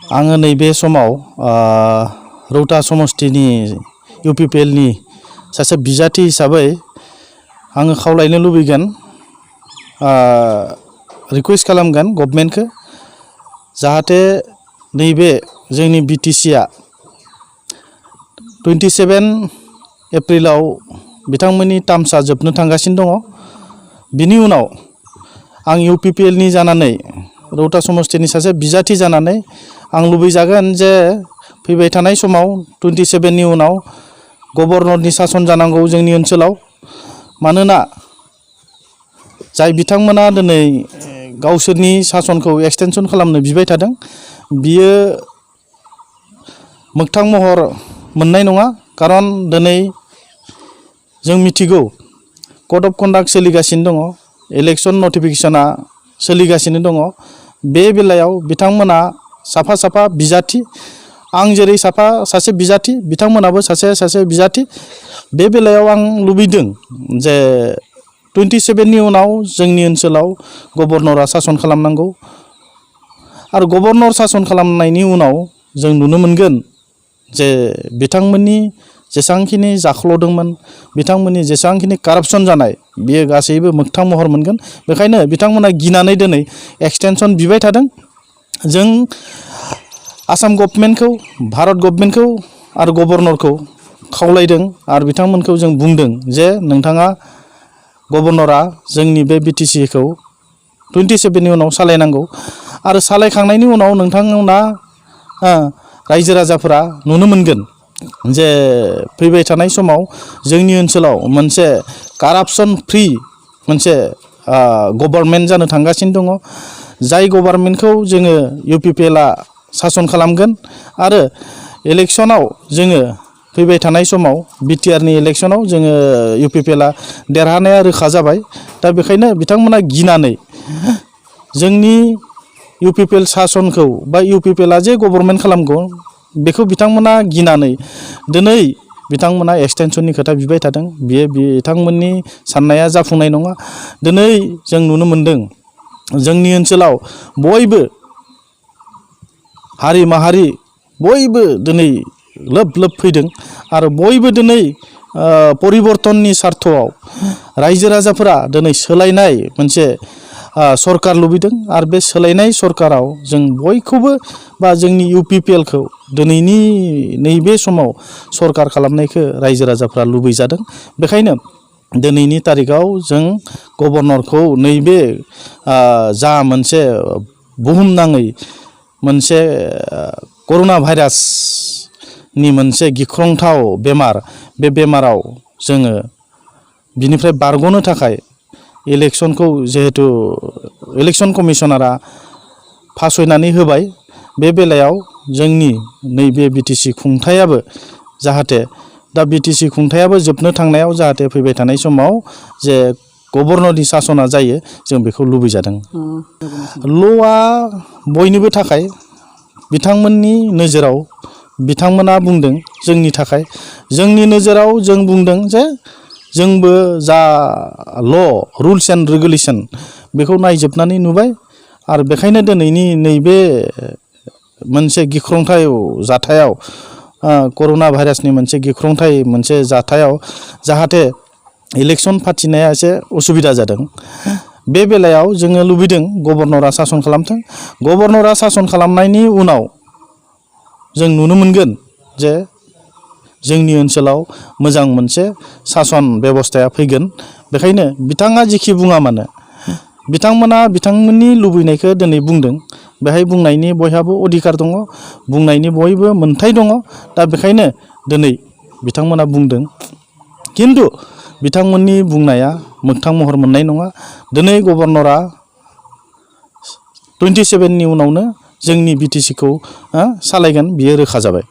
आङो नैबे समाव रौता समस्तिनि इउपिपिएलनि सासे बिजाथि हिसाबै आङो खावलायनो लुबैगोन रिक्वेस्ट खालामगोन गभर्नमेन्टखौ जाहाथे नैबे जोंनि बिटिसिआ 27 एप्रिलाव बिथांमोननि टार्मसा जोबनो थांगासिनो दङ। बिनि उनाव आं इउपिपिएलनि जानानै रौता समस्तिनि सासे बिजाथि जानानै आं लुबैजागोन जे फैबाय थानाय समाव 27नि उनाव गभर्नरनि सासन जानांगौ जोंनि ओनसोलाव। मानोना जाय बिथांमोना दिनै गावसोरनि सासनखौ एक्सटेनसन खालामनो बिबाय थादों बियो मोगथां महर मोननाय नङा। खारन दिनै जों मिथिगौ कड अफ कन्डाक्ट सोलिगासिनो दङ, इलेक्शन नटिफिकेशना सोलिगासिनो दङ। बे बेलायाव बिथांमोना साफा बिजाथि, आं जेरै सासे बिजाथि बिथांमोनाबो सासे बिजाथि। बे बेलायाव आं लुबैदों जे 27नि उनाव जोंनि ओनसोलाव गभर्नरा सासन खालामनांगौ। आरो गभर्नर सासन खालामनायनि उनाव जों नुनो मोनगोन जे बिथांमोननि जेसेबांखिनि जाख्ल'दोंमोन, बिथांमोननि जेसेबांखिनि कारापसन जानाय बियो गासैबो मोगथां महर मोनगोन। बेखायनो बिथांमोना गिनानै दिनै एक्सटेनसन बिबाय थादों। जों आसाम गभर्नमेन्टखौ, भारत गभर्नमेन्टखौ आरो गभर्नरखौ खावलायदों आरो बिथांमोनखौ जों बुंदों जे नोंथाङा गभर्नरा जोंनि बे बिटिसिखौ 27नि उनाव सालायनांगौ। आरो सालायखांनायनि उनाव नोंथांमोना रायजो राजाफोरा नुनो मोनगोन जे फैबाय थानाय समाव जोंनि ओनसोलाव मोनसे कारापसन फ्रि मोनसे गभर्नमेन्ट जानो थांगासिनो दङ। जाय गभर्नमेन्टखौ जोङो इउपिपिएलआ सासन खालामगोन। आरो इलेक्शनाव जोङो फैबाय थानाय समाव बिटिआरनि इलेक्शनाव जोङो इउपिपिएलआ देरहानाया रोखा जाबाय। दा बेखायनो बिथांमोना गिनानै जोंनि इउपिपिएल सासनखौ बा इउपिपिएलआ जे गभर्नमेन्ट खालामगौ बेखौ बिथांमोना गिनानै दिनै बिथांमोना एक्सटेनसननि खोथा बिबाय थादों। बियो बिथांमोननि साननाया जाफुंनाय नङा। दिनै जों नुनो मोनदों जोंनि ओनसोलाव बयबो हारि माहारि बयबो दिनै लोब फैदों आरो बयबो दिनै परिबर्तननि सार्थआव रायजो राजाफोरा दिनै सोलायनाय मोनसे सरकार लुबैदों। आरो बे सोलायनाय सरकाराव जों बयखौबो बा जोंनि इउपिपिएलखौ दिनैनि नैबे समाव सरकार खालामनायखौ रायजो राजाफ्रा लुबैजादों। बेखायनो दिनैनि तारिखाव जों गभर्नरखौ नैबे जा मोनसे बुहुमनाङै मोनसे कर'ना भाइरासनि मोनसे गिख्रंथाव बेमार, बे बेमाराव जोङो बिनिफ्राय बारग'नो थाखाय इलेक्शनखौ जिहेतु इलेक्शन कमिशनारा फासयनानै होबाय। बे बेलायाव जोंनि नैबे बिटिसि खुंथायाबो जाहाथे दा बिटिसि खुंथायाबो जोबनो थांनायाव जाहाथे फैबाय थानाय समाव जे गभर्नरनि सासना जायो जों बेखौ लुबैजादों। ल'आ बयनिबो थाखाय बिथांमोननि नोजोराव बिथांमोना बुंदों जोंनि थाखाय, जोंनि नोजोराव जों बुंदों जे जोंबो जा रुल्स एन्ड रेगुलेसन बेखौ नायजोबनानै नुबाय। आरो बेखायनो दिनैनि नैबे मोनसे गिख्रंथाव जाथायाव कर'ना भाइरासनि मोनसे गिख्रंथाव मोनसे जाथायाव जाहाथे इलेक्शन फाथिनाया एसे उसुबिदा जादों। बे बेलायाव जोङो लुबैदों गभर्नरा सासन खालामथों। गभर्नरा सासन खालामनायनि उनाव जों नुनो मोनगोन जे जोंनि ओनसोलाव मोजां मोनसे सासन बेबस्थाया फैगोन। बेखायनो बिथाङा जिखि बुङा मानो बिथांमोना बिथांमोननि लुबैनायखौ दिनै बुंदों। बेहाय बुंनायनि बयहाबो अधिकार दङ, बुंनायनि बयबो मोन्थाय दङ। दा बेखायनो दिनै बिथांमोना बुंदों, खिन्थु बिथांमोननि बुंनाया मोगथां महर मोननाय नङा। दिनै गभर्नरा 27नि उनावनो जोंनि बिटिसिखौ सालायगोन बियो रोखा जाबाय।